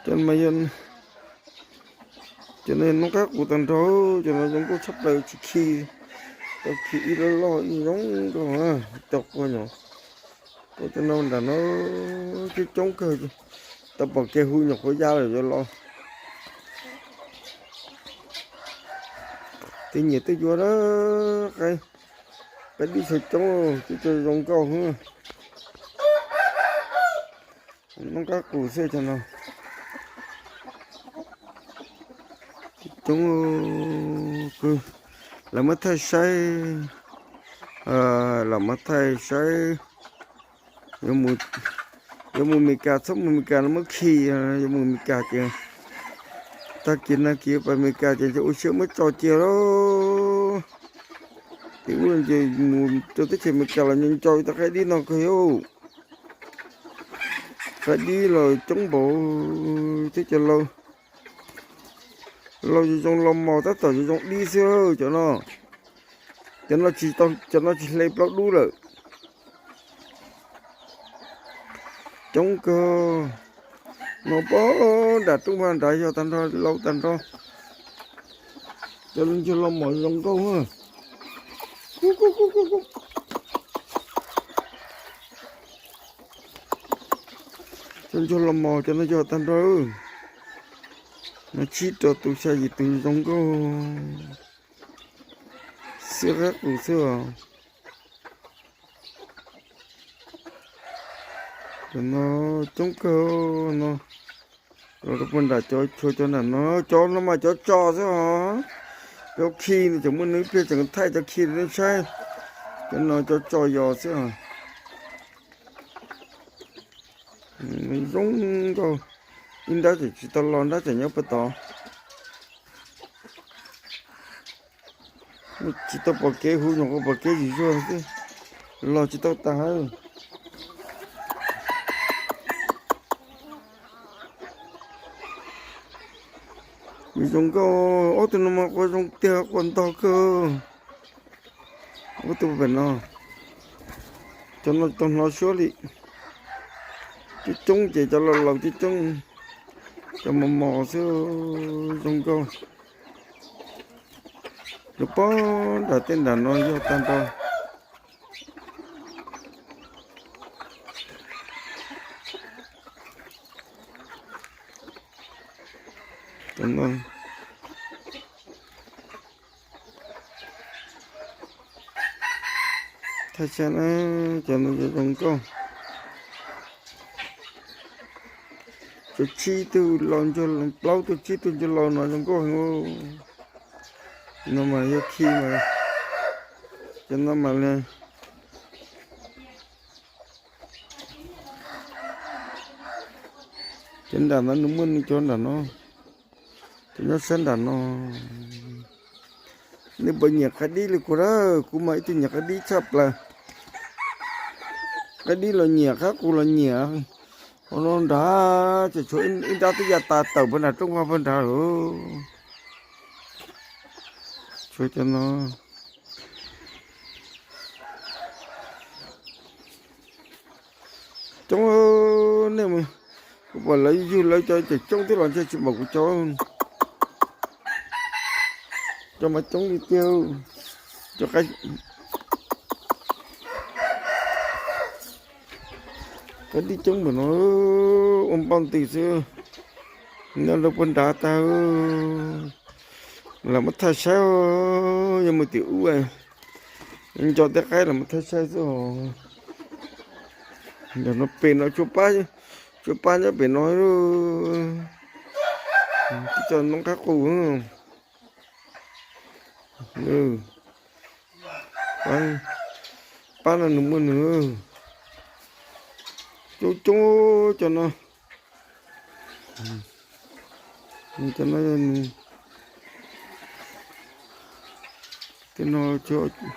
Cov no yog, cov no yog noob qab qus tag nrho, cov no zoo nkauj tshaj plaws tsis khi, tau khi ib loj loj ib zoo nkauj, tau quaj nyuam. Quaj cov no nram no coob coob kawg, tau pom kev hu nyuam qhuav ya lawm yuav los. Tej nyiam tej yuav na, qaib dib xyaw coob, coob coob zoo nkauj. Noob qab qus xwb cov no. Coob, lawv muab thaij saib, lawv muab thaij saib. Yuav mus Meskas txhob mus Meskas no muab khi, yuav mus Meskas ces tag kis nag kis pas Meskas ces ua siab muab tso cia lauj. Tim ub ces mus rau teb chaws Meskas los nco nco tau qaib dib no kawg. Qaib dib los coob npaum, teb chaws Lauj zoo los mos tab tom zoo zoo dib xwb cov no. Cov no tsis, cov no tsis hle plaub dub lawm. Coob kawg. No pab nram rooj vag nrad yog tag nrho, Lauj tag nrho. Cov ntsuag los mos zoo nkauj. Cov ntsuag los mos cov no yog tag nrho. No tsib rau tus xya yim tus zoo nkauj. Xiab qab qus xwb os. Cov no coob kawg no. Los rau puag nram cov chaw cov nram no, cov no mas cov tso xwb os. Cov khi no tseem muaj nws ib pliag tseem thaij cov khi rau nej saib. Cov no cov tso yos xwb os. Zoo nkauj. Ib nrab tseem tsis tau los, nrab tseem nyob puag tod. Tsis tau pom kev hu, nyuam qhuav pom kev zim zuag xwb, los tsis tau tas. Zoo nkauj, ob tug no mas quaj zoo tiag, quaj ntog kawg. Ob tug pem no, cov no tau hnov suab li. Coob coob ces cov laus laus coob coob, cov mos mos xwb zoo nkauj. Lawv pab nram tej nram no yog tag nrho. Thaj tsam na, cov no zoo nkauj. Cov tsib tug laus ntsuag, plaub tug tsib tug ntsuag laus no zoo nkauj heev. No mas yog khi mas, cov no mas li. Cov nram no nws muaj nws cov nram no, cov nyob sab nram no. Nej puas nyiam qaib dib li kuv na? Kuv mas ib tug nyiam qaib dib tshaj plaws. Qaib dib los nyiam, qab qus los nyiam. Hauv no nrad ces tshuav ib nrab twb ya tas tawm puag nram rooj vag puag nrad lawm. Tshuav cov no. Coob, nej, kuv pom lawv yug lawv cov coob coob twb los ntshe tsis npaum kuv cov. Cov mas coob li tiag. Cov qaib dib coob npaum no, ua npau ntws xwb. Nyob rau puag nrad tag, lam muab thaij saib, yog mus tim ub, nco tej qaib lam muab thaij saib xwb. Ntawm no pem no tshuav pab, tshuav pab nyob pem no, cov noob qab qus. Pab no nws muaj nws coob coob cov no. Cov no,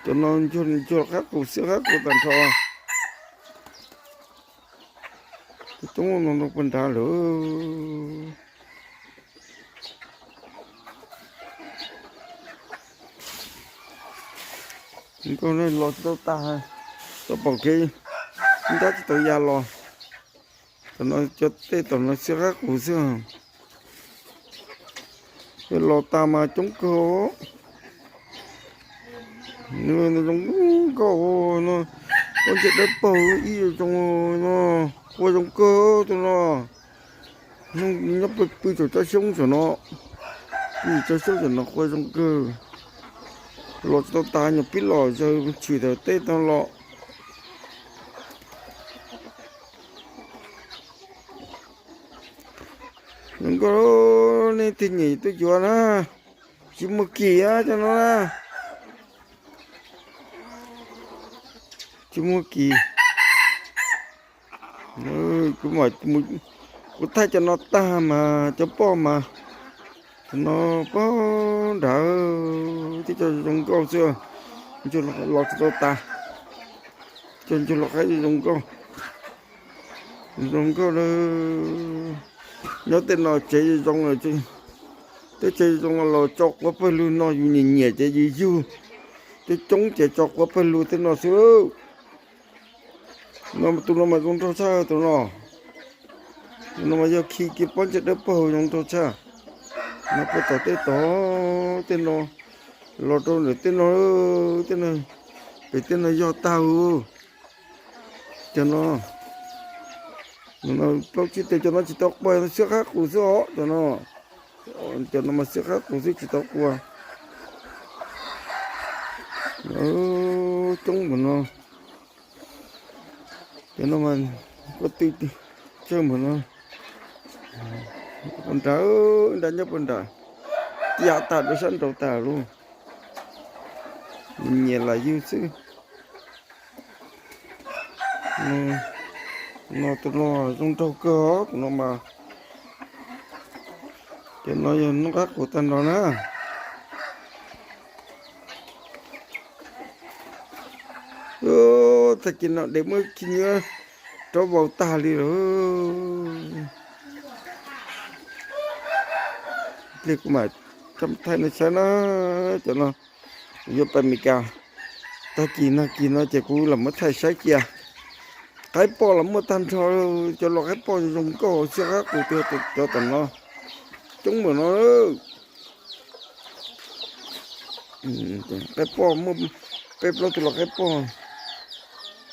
cov no ntsuag qab qus xiab qab qus tag nrho. Coob no no puag nrad lawm. Nkauj los tsis tau tag, tau pom kev, nrab tsis tau ya los. Tam no cov tej tom no xiab qab qus xwb. Los tas mas coob kawg. Zoo nkauj no, pob ntseg dawb paug ib zoo no, qua zoo kawg tus no. Nyob pw pw saum tsob xyoob saum no, pw tsob xyoob saum no qua zoo kawg. Los tsis tau tas, nyuam pib los zaws tshwm tawm tej no los. Zoo nkauj, nej tig nyiam tuaj yuav na. Tsis muaj kis cov no na. Tsis muaj kis. Kuv thaij cov no tag mas cov poj mas, cov no pog nrad, tib co zoo nkauj xwb, los tsis tau tas. Cov ncug los qaib zoo nkauj, zoo nkauj lawm. Nyob tej no tsev zoo, tej tsev zoo los tso quav pawg lug no, yus nyiam nyiam ces yus yug, coob coob ces tso quav pawg lug tej no xwb. No tus no mas zoo nraug tshaj tus no. Tus no mas yog khi kiag pob ntseg dawb paug zoo nraug tshaj. No puag tom tej tod, tej no los rau ntawm tej no, tej no, pem tej no yog tag. Cov no, plaub tsib teg cov no tsis tau qua, xiab qab qus xwb os cov no. Cov no mas xiab qab qus xwb tsis tau qua. Coob npaum no. Cov no mas kuj tw tsawg npaum no. Puag nrad, nrad nyob puag nrad, tiam tas rau sab nraud tas lauj. Nyiam lam yug xwb. No tus no zoo nraug kawg os, tus no mas. Cov no yog noob qab qus tag nrho na. Tag kis no dev muab khi nyiab rov vau tag li lawm. Pliag kuv mam thaij nej saib na. Cov no kuv yuav pais Meskas, tag kis nag kis no ces kuv los muab thaij saib cia. Qaib poj los muaj tag nrho, cov los qaib poj zoo nkauj xiab qab qus tiag cov tom no. Coob npaum no. Qaib poj muaj peb plaub tus los qaib poj,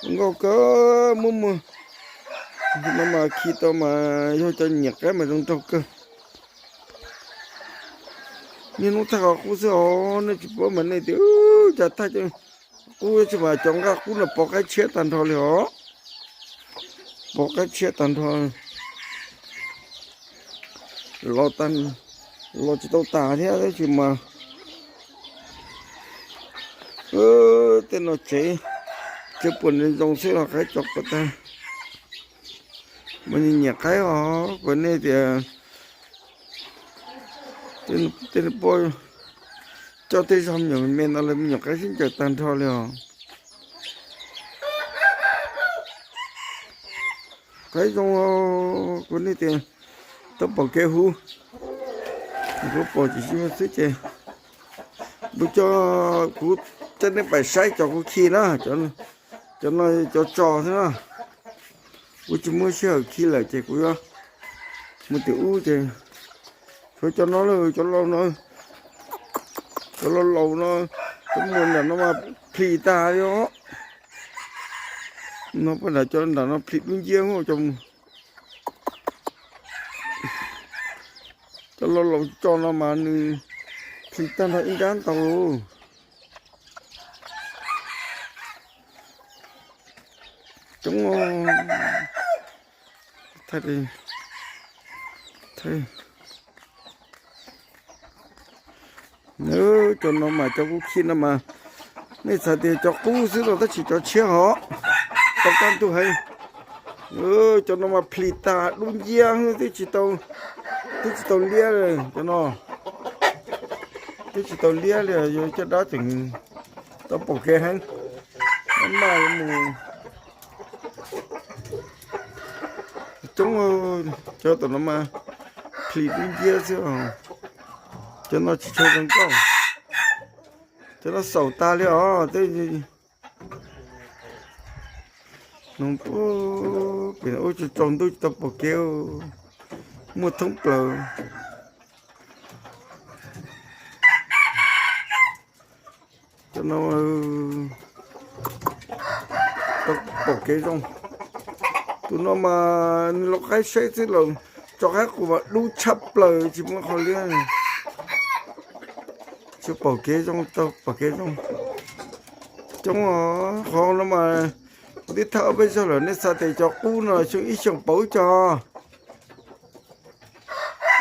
zoo nkauj kawg. Muaj muaj no mas khi tau mas yog cov nyiam qaib mas zoo nraug kawg. Niaj hnub thaij qhov qub xwb os, nej tsis paub mas nej tias cas thaij qub tsis mas cov nqaj qub no pov qaib tshiab tag nrho li os. Pov qaib tshiab tag nrho. Los tsis tau tas thiab tab sis mas tej no tsev, tsev puas zoo xwb los qaib tso quav tag. Mas nyiam qaib os, kuv nej tias tej poj coj tej zog me nyuam me no lawv me nyuam qaib sib ncaws tag nrho li os. Qaib zoo, kuv nej tias tau pom kev huv, kuv pom tsis xwb ces kuv coj, kuv coj nej pais saib cov kuv khi na. Cov no cov tso xwb na, kuv tsis muaj sij hawm khi lawm ces kuv yuav mus tim ub ces tshuav cov no, cov laus no, cov laus laus no, cov mus nram no mas plhis tag li os. No poj nram cov nram no plhis dub nciab cov mus. Cov laus laus tso no mas nws plhis tag nrho ib nrab ntau. Coob, cov no mas cov kuv khi no mas nej xav tias cov qub xwb los tab sis cov tshiab hov, tau kaj ntug heev. Cov no mas plhis tag dub nciab, twb tsis tau liab li cov no, twb tsis tau liab li, yuav caj dab tseem tau pom kev heev. Maj mus coob, cov tom no mas plhis dub nciab xwb. Cov no tsis tshua zoo nkauj, cov no xaus tag li os. Noog pem ub tsaus ntuj tsis tau pom kev, muaj thoob plaws. Cov no tau pom kev zoo. Tus no mas nws los qaib saib xwb los tso qaib qus mas dub tshaj plaws tsis muaj qhov liab. Tsis pom kev zoo, tau pom kev zoo. Coob os, qhov no mas kuv twb thaj ob peb zaug lawm, nej xav tias cov qub no xyoo ib xyoos pauv ib co.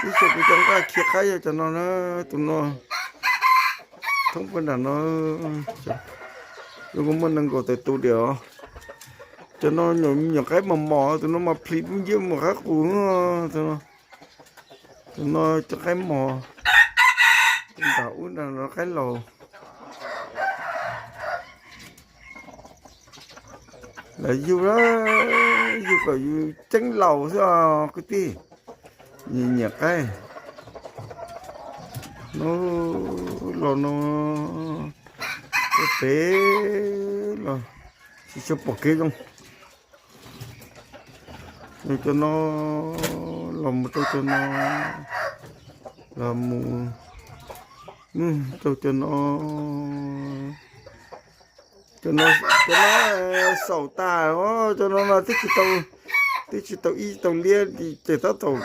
Ib xyoos kuv cov nqaj khiav qaib yog cov no na, tus no thoob puag nram no. Zoo nkaus muaj nees nkaum tawm tus diam os. Cov no nyuam qaib mos mos, tus no mas plhis dub nciab mus qaib qus. Tus no, tus no cov qaib mos, nram ub nram no qaib laus. Lawv yug, yug kom yus ceeb laus xwb os kwv tij. Nyiam nyiam qaib. Los no, pem los tsis tshua pom kev zoo. Cov no los mus rau cov no, los mus rau cov no. Cov no, cov no xaum tas os, cov no mas twb tsis tau, twb tsis tau ib tau liab ces tab tom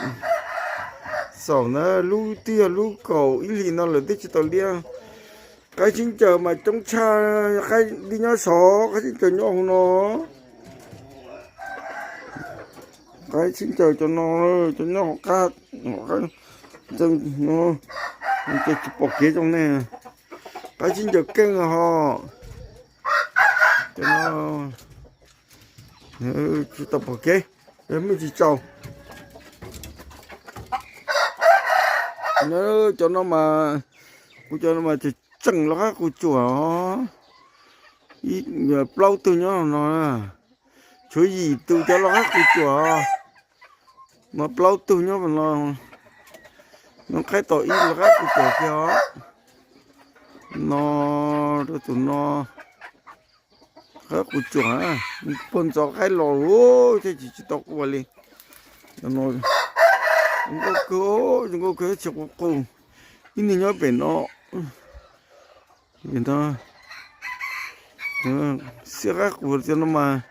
xaum na, lub twb yog lub kaum ib hlis no lawm twb tsis tau liab. Qaib txhib ncaws mas coob tshaj, qaib dib nyob saud, qaib txhib ncaws nyob hauv no. Qaib txhib ncaws cov no, cov nyob hauv qab, hauv qab ntxeev no, ces tsis pom kev zoo ne. Qaib txhib ncaws keej ho. Cov no tsis tau pom kev, me tsis tsaus. Cov no mas, kuv cov no mas tseem tseem loj qab qus tsuam os. Plaub tug nyob no, tshuav yim tus cov loj qab qus tsuam os. Mas plaub tug nyob no, no qaib tom ib loj qab qus tsuam kiag os. No, rau tus no, qab qus tsuam, puag ntxov qaib los thiaj tsis tsis tau qua li. Zoo nkauj kawg, zoo nkauj kawg tsis qus qus. Ib niag nyob pem no. Xiab qab qus cov no mas,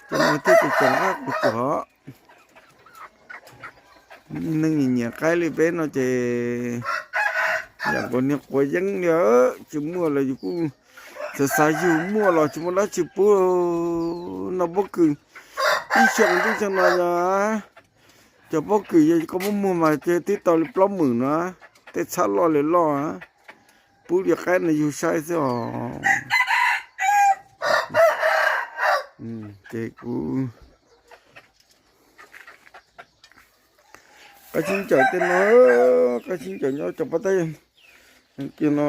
cov no thiaj tseem qab qus tsuam. Neeg nyiam qaib li peb no ces yam nkaus niag quav yeeb li, tsis muaj los yus kuj xav xav yug, muaj los tsis muaj dab tsi pub. No pob kws ib xyoos ntej xyoo no yog cov pob kws yog koj muab muag mas twb tau li plaub hmwm no, tej txhab loj li loj. Pub li qaib no yug saib xwb os. Ces kuv, qaib txhib ncaws tej no, qaib txhib ncaws nyob cov pob teb kiag no.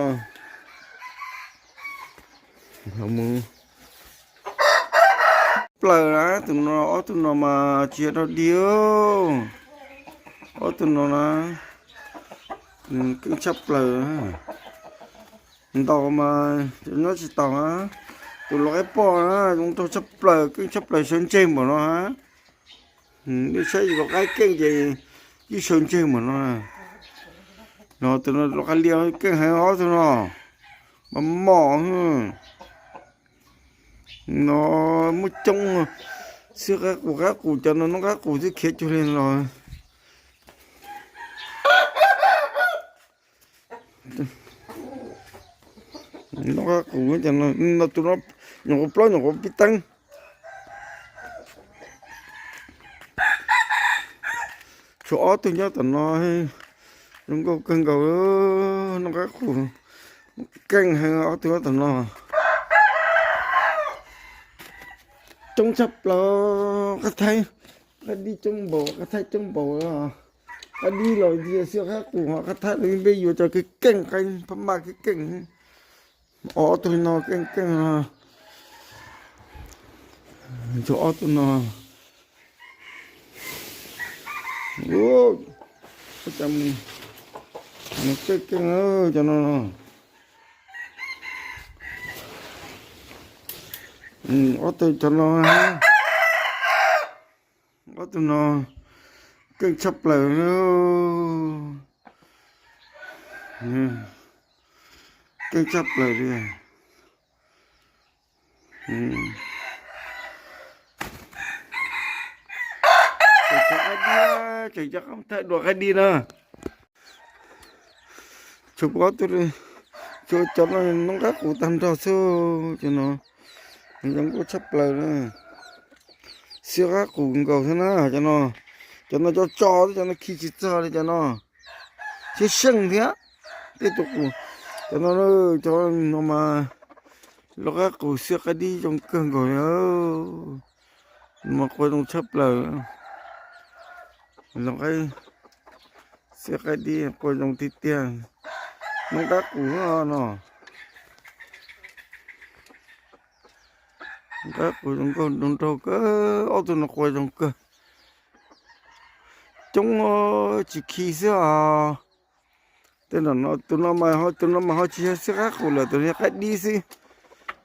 Plaws na, tus no, ob tug no mas tsis yog dog dig. Ob tug no na, keej tshaj plaws. Ntaus mas nyob tsis taus na. Tus lau qaib poj na zoo nraug tshaj plaws, keej tshaj plaws, sawv ntseg npaum no na. Nej saib yus lau qaib keej ces yeej sawv ntseg npaum no. No tus no lau qaib liab keej heev, ob tug no mas mos. No muaj coob, xwb qab qus, qab qus cov no noob qab qus twb khiav cuag li los. Noob qab qus, tus no nyuam qhuav plaub nyuam qhuav pib teeb. Tshuav ob tug nyob tom no, zoo nkauj kawg nkaus, noob qab qus keej heev ob tug nyob tom no. Coob tshaj plaws, qab thaib, qab dib coob npaum, qab thaib coob npaum. Qab dib los yog xwb qab qus, qab thaib los peb yuav cov keej keej, qab phab maj keej keej. Ob tug no keej keej, tshuav ob tug no. Keej keej cov no. Ob tug cov no, Tus no keej tshaj plaws, keej tshaj plaws li. Tseem cov qaib dib, tseem cov qaib thaij dua qaib dib na. Tshuav pab tug, tshuav cov no noob qab qus tag nrho xwb. Cov no zoo nkauj tshaj plaws na. Xiab qab qus nkaus thiab na cov no. Cov no cov tso, cov no khi tsis txog li cov no. Siab seej thiab. Tej tus qus, cov no, cov no mas lub qab qus xiab qaib dib zoo kawg nkaus li. Mas qua zoo tshaj plaws. Lub qab xiab qaib dib qua zoo tiag tiag. Noob qab qus no. Qab qus zoo nkauj nraug kawg, ob tug no qua zoo kawg. Coob tsis khi xwb os. Tej no, tus no mas, tus no mas ho tsis yog xiab qab qus lawm, tus no yog qaib dib xwb.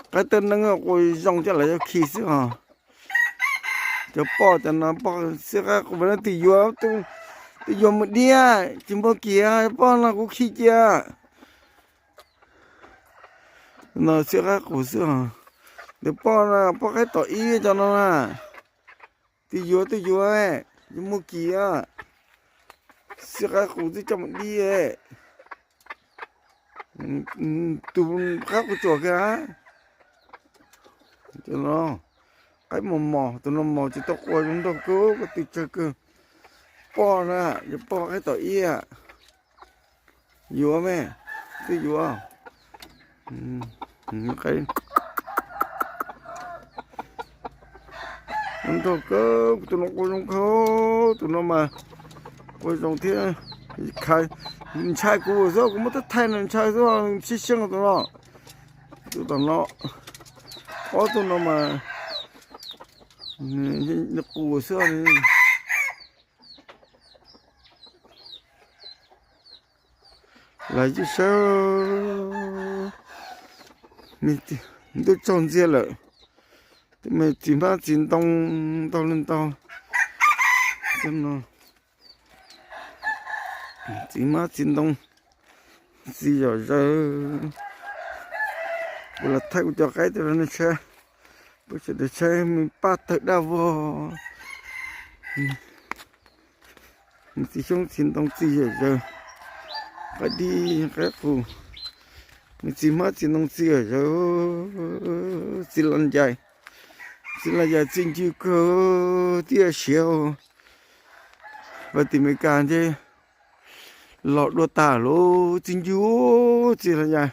Qaib tawg neeb qua zoo coj los yog khi xwb os. Cov poj cov no poj xiab qab qus mas twb yuav, twb yuav mus diam, tsis muaj kiag, poj no kuv khi cia. No xiab qab qus xwb os. Tus poj no poj qaib tom ib cov no na. Twb yuav twb yuav, tsis muaj kiag. Xiab qab qus twb coj mus dib. Tus qab qus tsuas kiag. Cov no qaib mos mos, tus no mos tsis tau qua zoo nraug kawg, kuv twb tsawg kawg. Poj na, yog poj qaib tom ib. Yuav me, twb yuav. Zoo nraug kawg, tus no qua zoo kawg, tus no mas qua zoo thiab. Ntshai, ntshai kuv xwb, kuv muab thaij thaij no ntshai xwb, siab seej tus no. Tus tom no, ob tug no mas qus xwb. Lawv cia sawv, ntuj tsaus ntxiag lawm, me txiv hmab txiv ntoo ntau li ntau. Txiv hmab txiv ntoo, txiv zom zaws. Kuv los thaij kuv cov qaib rau nej saib, peb sawv daws saib me paj tawg daj vog. Me txiv xyoob txiv ntoo txiv zom zaws, qaib dib qaib qus, me txiv hmab txiv ntoo txiv zom zaws, txiv los yais, txiv los yais txiv ncw kawg, txiv siav. Vas tim Meskas ntshe los dua tas lawm, txiv ncw, txiv los yais.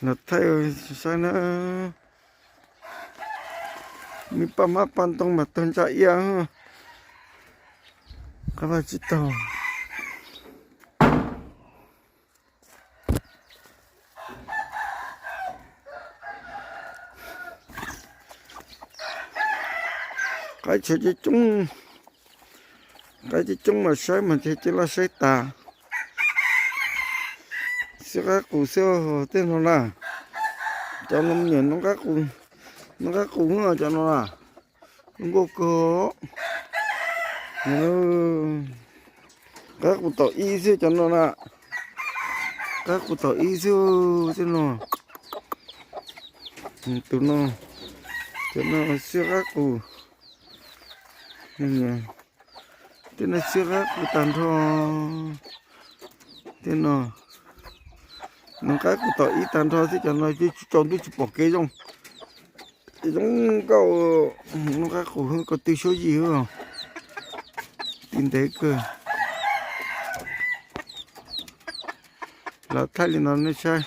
Los thaij saib na, me paj hmab paj ntoo mas tawg ntsa iab, qab vaj tsis taug. Qaib tshaj coob, qaib coob coob mas saib mas ntshe cia li saib tas. Xiab qab qus xwb tej no na. Cov no me nyuam noob qab qus, noob qab qus cov no na. Nkauj kawg. Qab qus tom ib xwb cov no na. Qab qus tom ib xwb tej no. Tus no, cov no xiab qab qus. Tej no xiab qab qus tag nrho. Tej no, noob qab qus tom ib tag nrho xwb cov no tsis tsaus ntuj tsis pom kev zoo. Zoo nkauj, noob qab qus ko tw suab yig, ti ntev kawg. Los thaij li no nej saib.